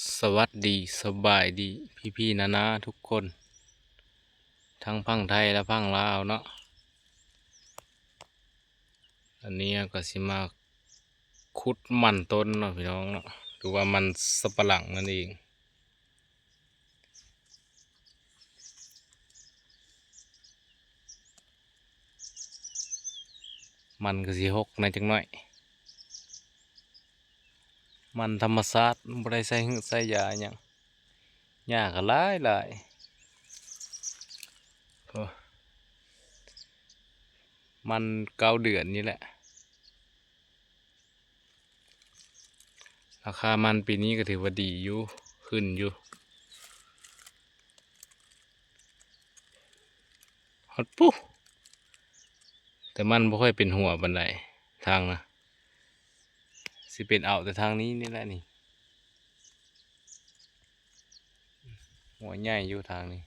ສະຫວັດດີ ສະບາຍດີ ພີ່ໆ ນ້າໆ ທຸກຄົນ ທັງຝັ່ງໄທ ແລະ ຝັ່ງລາວເນາະ. ອັນນີ້ກໍຊິມາຂຸດມັນຕົ້ນເນາະ ພີ່ນ້ອງເນາະ ຫຼືວ່າມັນສຳປະຫຼັງນັ້ນເອງ. ມັນກໍຊິຫົກແດ່ຈັກໜ້ອຍ ມັນທຳມະຊາດ ບໍ່ໄດ້ໃສ່ຫືດໃສ່ຢາຫຍັງ ຫຍ້າກໍຫຼາຍໆ ໂອ້ ມັນເກົ້າເດືອນນີ້ແຫຼະ. ລາຄາມັນປີນີ້ກໍຖືວ່າດີຢູ່ ຂຶ້ນຢູ່ ຮອດປຸ ແຕ່ມັນບໍ່ຄ່ອຍເປັນຫົວປານໃດ ທາງນະ ຊິເປັນເອົາແຕ່ທາງນີ້ນີ້ແຫຼະນີ້ ຫົວໃຫຍ່ຢູ່ທາງນີ້.